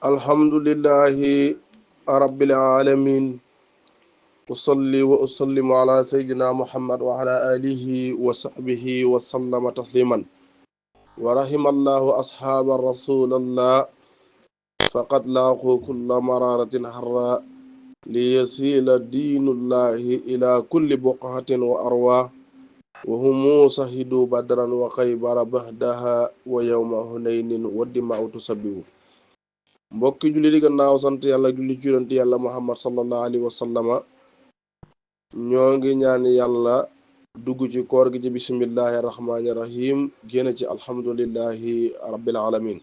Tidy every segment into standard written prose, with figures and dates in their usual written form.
alhamdulillahi rabbil alamin usalli wa usallimu ala sayyidina muhammad wa ala alihi wa sahbihi wa sallama tasliman wa rahimallahu ashaaba rasulallah faqad laaqu kulla mararatin harra liyasila diinullahi ila kulli buqatin wa arwa wa humu sahidu badran wa qaybara bahdaha wa yawma hunaynin wa dima'u tusabbihu mbokki julli di gannaaw sant yàlla julli ci yonent yàlla muhammad sallallahu alayhi wa sallama ñoo ngi ñaan yàlla dugg ci koor gi ci bismillahi rahmaani rahim génn ci alhamdulillahi rabbil alamin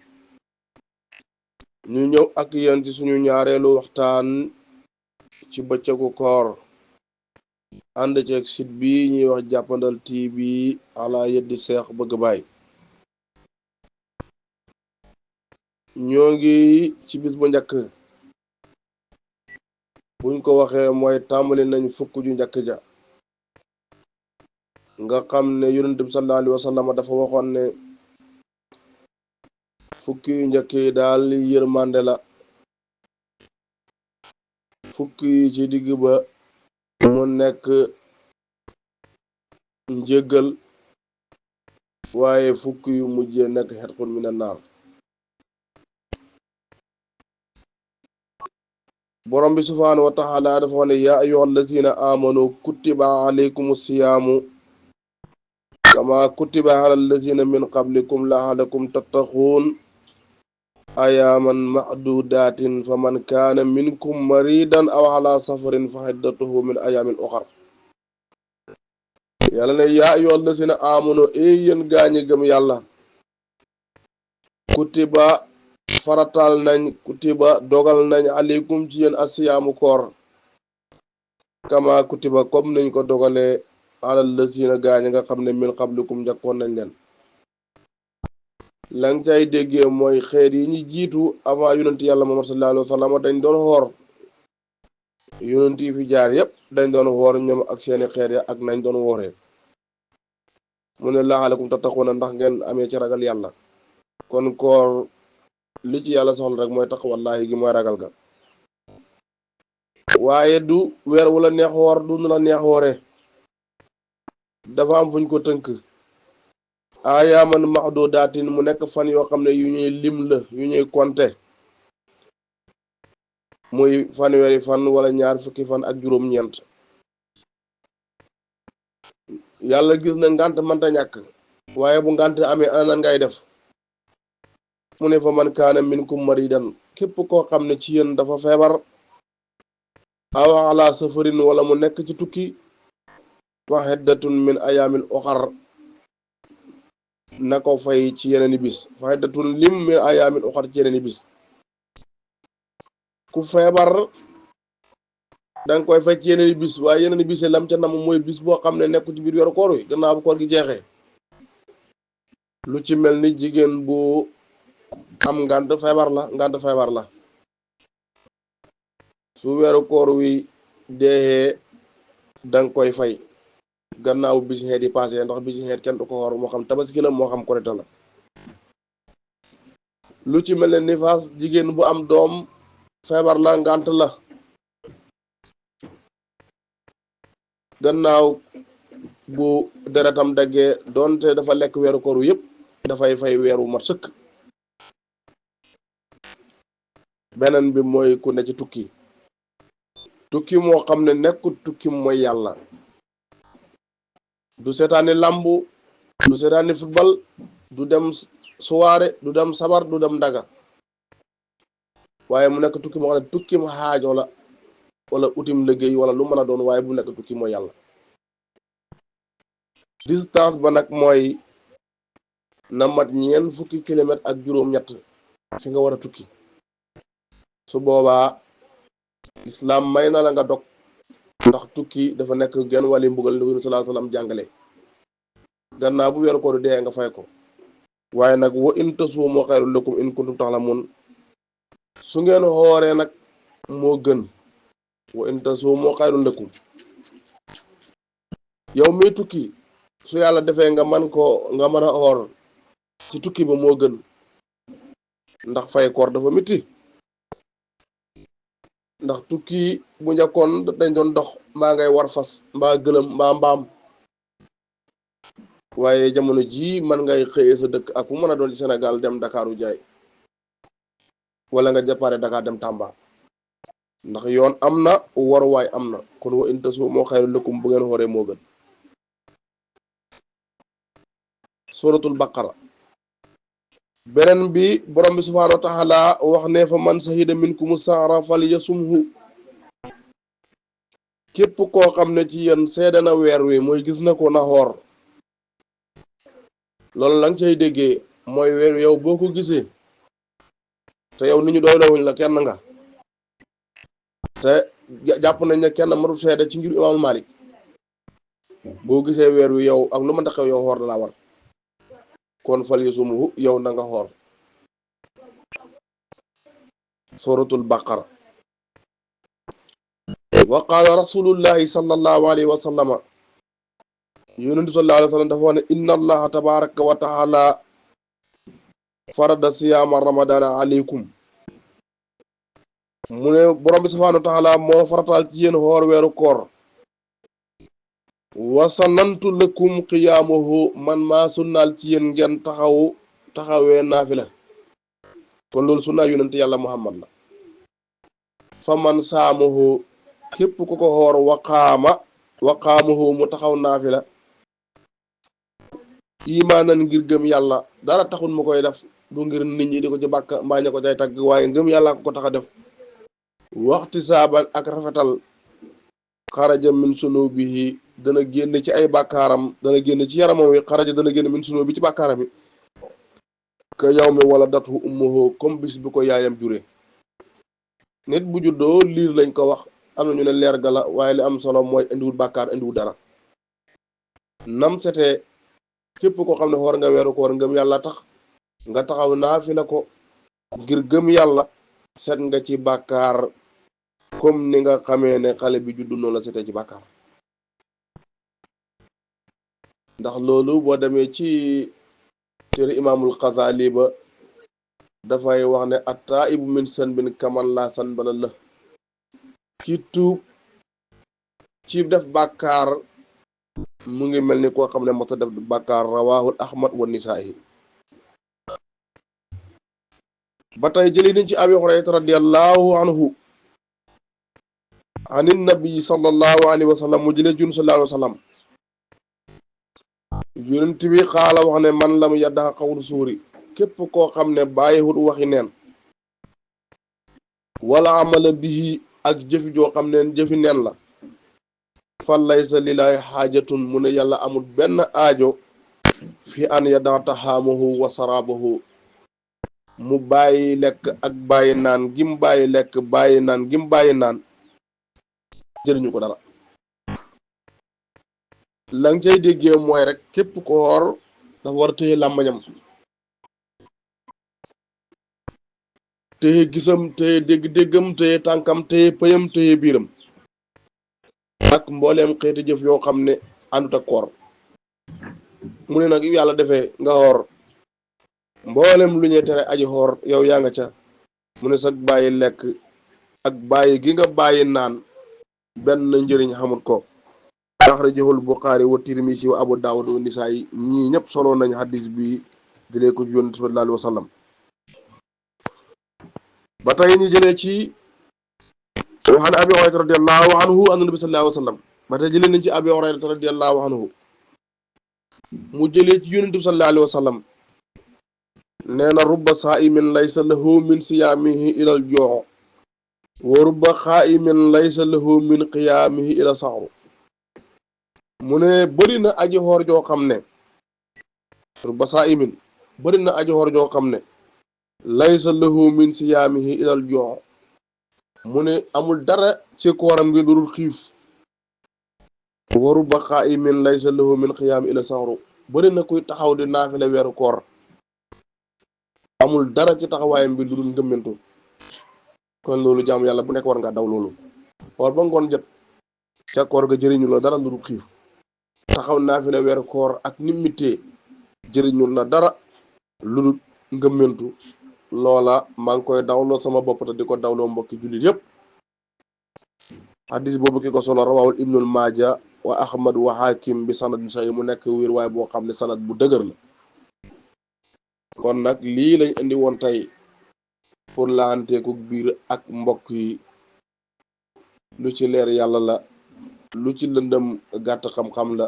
ñu ñëw ak yéen ci suñu ñaareelu waxtaan ci bëccëgu koor ànd ceeg site bi ñuy wax jàppandal TV ala yeddi seex bëgg baay ñoo ngi ci bis bu njëkk buñ ko waxee mooy tàmbali nañ fukk ju njëkk ja nga xam ne yonent bi sallallahu alayhi wa sallam dafa waxoon ne fukki yu njëkk yi daal yërmande la fukk yi ci digg ba mu nekk njéggal waaye fukk yu mujjee nekk xetxun mina naar borom bi subhaanahu wa taala dafa wax ne yaa ayyuhal lazina amanu kutiba alaykum siyaamu kama kutiba alal lazina min qablikum laalakum tattaquun ayaaman maxdudatin faman kaana minkum maridan aw ala safarin fa iddatuhu min ayaamin uxar yàlla ne yaa ayyuhal lazina amanu yéen gaañi gëm yàlla kutiba faratal nañ kutiba dogal nañ aleykum ci yéen asiyaamu koor kama kutiba comme nañ ko dogalee alal lazina gaañi nga xam ne min qablikum njëkkoon nañ leen lang cay déggee mooy xeet yi ñi jiitu avant yonent yàlla Muhammad sallallahu alayhi wa sallam dañ doon xoor yonent yi fi jaar yépp dañ doon xoor ñoom ak seeni xeet ya ak nañ doon wooree mu ne laalakum tattaquuna ndax ngeen amee ci ragal yàlla kon koor li ci yàlla soxla rek mooy taqwallaahi gi mooy ragal ga waaye du weer wala neex woor du nu la neex woore dafa am fuñ ko tënk ayaaman maxdudaatin mu nekk fan yoo xam ne yu ñuy lim la yu ñuy compter muy fanweeri fan wala ñaar fukki fan ak juróom-ñeent yàlla gis na ngànt mënta ñàkk waaye bu ngànt amee ana nan ngay def mu ne fa man kaana minkum maridan képp koo xam ne ci yéen dafa feebar aw ala safarin wala mu nekk ci tukki fa iddatun min ayaamil uxar na ko fay ci yeneeni bis fa iddatun lim min ayaamil uxar ci yeneeni bis ku feebar danga koy fay ci yeneeni bis waaye yeneeni bis lam ca nam mooy bis boo xam ne nekku ci biir yoru koor wi gannaaw bu koor gi jeexee lu ci mel ni jigéen bu am ngànt feebar la su weeru koor wi deexee danga koy fay gannaaw bisi xeet yi passé ndax bisi xeet kenn du ko xoor moo xam tabaski la moo xam korite la lu ci mel ne nifaas jigéen bu am doom feebar la ngànt la gannaaw bu deretam daggee doonte dafa lekk weeru koor wi yépp dafay fay weeru mat sëkk beneen bi mooy ku ne ci tukki moo xam ne nekkul tukki mooy yàlla du seetaani làmbu du seetaani football du dem soirée du dem sabar du dem ndaga waaye mu nekk tukki moo xam ne tukki mu xaajo la wala utim liggéey wala lu mën a doon waaye bu nekk tukki mooy yàlla distance ba nag mooy na mat ñeent fukki kilomètre ak juróom-ñett fi nga war a tukki su boobaa islam may na la nga dog ndax tukki dafa nekk genn wàlli mbugal ni Yonent sallallahu alayhi wasallam jàngale gannaaw bu weeru koor dee nga fay ko waaye nag wa in tasuumu xayrun lakum in kuntum ta'lamun su ngeen xooree nag moo gën wa in tasuumu xayrun lakum yow mi tukki su yàlla defee nga mën a xoor ci tukki ba moo gën ndax fay koor dafa metti ndax tukki bu njëkkoon dañ doon dox mbaa ngay war fas mbaa gëlëm mbaa mbaam waaye jamono jii man ngay xëyee sa dëkk ak fu mën a doon ci Sénégal dem Dakaru jaay wala nga jàppaare Dakar dem Tamba ndax yoon am na waruwaay am na kon wa in tasu moo xayru lakum bu ngeen xoree moo gën. suratul baqara beneen bi borom bi subhaanahu wa taala wax ne fa man sahida minkum sahra falyasumhu képp koo xam ne ci yéen seede na weer wi mooy gis na ko na xoor loolu la nga cay déggee mooy weer wi yow boo ko gisee te yow nit ñu doy lawuñ la kenn nga te jàpp nañ ne kenn mënul seede ci ngir imaamu Malik boo gisee weer wi yow ak lu mën a xew yow xoor da laa war kon falyasumhu yow na nga xoor. suratul baqara wa qaala rasulullahi sallallahu alayhi wa sallama yonentu sallallahu alayhi wa sallam dafa wax ne inna allaha tabaraka wa taala farada siyaama ramadana aleykum mu ne borom bi subhanahu wa taala moo farataal ci yéen xoor weeru koor wasanantu lakum qiyaamahu man maa sunnaal ci yéen ngeen taxawee naafila kon loolu sunnaa yonent yàlla muhammad la fa man saamahu képp ku ko xoor waqaamahu mu taxaw naafila imaanan ngir gëm yàlla dara taxul mu koy def du ngir nit ñi di ko ci bàkk mbaa ña ko cay tagg waaye ngëm yàlla ko tax a def waxti saaban ak rafetal xaraja min sunubihi dana génn ci ay bàkkaaram dana génn ci yaramam wi xaraja dana génn min sunubi ci bàkkaaram yi ka yow mi wala datu ummuhu comme bis bi ko yaayam jure nit bu juddoo liir lañ ko wax am na ñu ne leer ga la waaye li am solo mooy indiwul bàkkaar indiwul dara nam setee képp koo xam ne xoor nga weeru koor ngëm yàlla tax nga taxaw naafila ko ngir gëm yàlla set nga ci bàkkaar comme ni nga xamee ne xale bi juddu noonu la setee ci bàkkaar ndax loolu boo demee ci téere imaamul Xasaali ba dafay wax ne attaa'ibu min zanbin kaman laa zanba lahu ki tuub ci def bàkkaar mu ngi mel ni koo xam ne mos a def bàkkaar rawaahul ahmad wa nisaa'i ba tey jëli nañ ci Abi Hurayrata radiyallahu anhu anin nabi sallallahu alayhi wa sallam mu jëlee jun sallallahu alayhi wa sallam yonent bi xaala wax ne man lam yaddaxa xawlu suuri képp koo xam ne bàyyiwut waxi neen wala amala bihi ak jëfi joo xam ne jëfi neen la fa laysa lillahi xaajatun mu ne yàlla amul benn aajo fi an yaddaxa taxaamahu wa saraabahu mu bàyyi lekk ak bàyyi naan gim bàyyi lekk bàyyi naan gim bàyyi naan jëriñu ko dara la nga cay déggee mooy rek képp ko xoor dafa war a téye làmmañam téye gisam téye dégg-déggam téye tànkam téye pëyam téye biiram ak mbooleem xeeti jëf yoo xam ne àndut ak koor mu ne nag yu yàlla defee nga xoor mboolem lu ñuy tere aji xoor yow yaa nga ca mu ne sag bàyyi lekk ak bàyyi gi nga bàyyi naan benn njëriñ xamut ko axrajahul Buxaari wa Tirmisi wa Abu Daawud wa Nisaa'i ñii ñëpp solo nañ hadis bi jëlee ko ci Yonent sallallahu alayhi wa sallam ba tey ñu jëlee ci waxaan Abi Hurayrata radiyallahu anhu an nabi sallallahu alayhi wa sallam ba tey jëlee nañ ci Abi Hurayrata radiyallahu anhu mu jëlee ci Yonent sallallahu alayhi wa sallam nee na rubba saa'imin laysa lahu min siyaamihi ilal juu' wa rubba xaa'imin laysa lahu min qiyaamihi ila sahru mu ne bëri na aji xoor joo xam ne rubba saa'imin bëri na aji xoor joo xam ne laysa lahu min siyaamihi ilal juu' mu ne amul dara ci kooram ngi dul xiif wa rubba xaa'imin laysa lahu min qiyaamihi ila sahru bëri na kuy taxaw di naafile weeru koor amul dara ci taxawaayam bi lu dul ngëmmentu kon loolu jaamu yàlla bu nekk war nga daw loolu xool ba ngoon jot ca koor ga jëriñu la dara lu dul xiif taxaw naafile weeru koor ak nimitee jëriñu la dara lu dul ngëmmentu loola maa ngi koy dawloo sama bopp te di ko dawloo mbokki jullit yépp xadis boobu ki ko solo rawawul ibnul maaja wa ahmad wa hakim bi sanadin sahih mu nekk wér waaye boo xam ne sanad bu dëgër la kon nag lii lañ indi woon tey pour laanteeku biir ak mbokk yi lu ci leer yàlla la lu ci lëndëm gàtt xam-xam la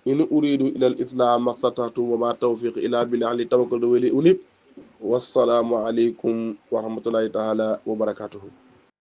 in uridu ila al islam mastata'tu wa ma tawfiq ila billah ali tawakkaltu wa ilayhi unib wassalaamu aleykum wa rahmatullahi taala wa barakatuhu